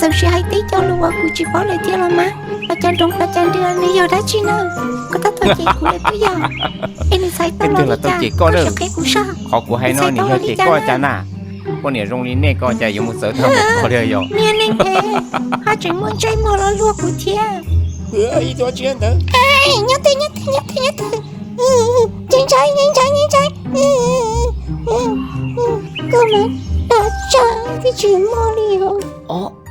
Tab sis hais tib co lus uas kuv tsis paub lawm thiab los mas, pas cas nroos pas cas nrws nws yog dab tsi na? Koj tab tom cem kuv lawm puas yog? Es nws txhais tau los li cas? Koj sim qhia kuv soj. Qhov kuv hais no nws yog cem koj cas na? Poj niam zoo li nej ko cas yuav mus txawv tag npaum ko li yog? Niag neeg es, haj tseem muaj ntsej muag los luag kuv thiab. Nyob twj, nyob twj, nyob twj, nyob twj. Ntshai, ntshai, ntshai, ntshai. Koj mas, dab tsi twb tsis muaj li os.